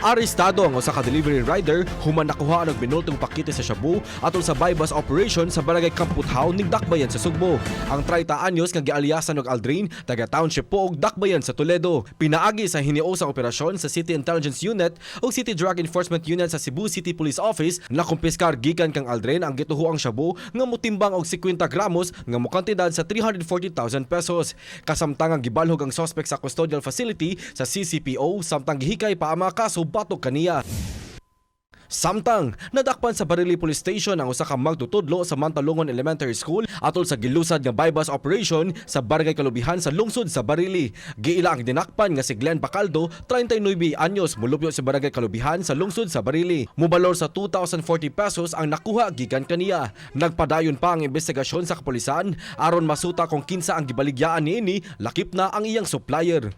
Arestado ang usa ka delivery rider human nakuha og binultong pakete sa shabu atol sa buy-bust operation sa Barangay Kamputhaw ning Dakbayan sa Sugbo. Ang 30 anyos nga gialyasan og Aldrin, taga Township Poog, Dakbayan sa Toledo. Pinaagi sa hiniusang operasyon sa City Intelligence Unit ug City Drug Enforcement Unit sa Cebu City Police Office, nakumpiskar gikan kang Aldrin ang gituhoang shabu nga motimbang og 50 gramos nga mokantidad sa 340,000 pesos. Kasamtang ang gibalhog ang suspect sa custodial facility sa CCPO samtang gihikay pa ang mga kaso batok kaniya. Samtang, nadakpan sa Barili Police Station ang usa ka magtutudlo sa Mantalongon Elementary School atol sa gilusad nga buy-bust operation sa Barangay Kalubihan sa lungsod sa Barili. Giila ang dinakpan nga si Glenn Bacaldo, 39 anyos, mulupyo sa Barangay Kalubihan sa lungsod sa Barili. Mubalor sa 2,040 pesos ang nakuha gikan kaniya. Nagpadayon pa ang investigasyon sa kapulisan aron masuta kung kinsa ang gibaligyaan niini, lakip na ang iyang supplier.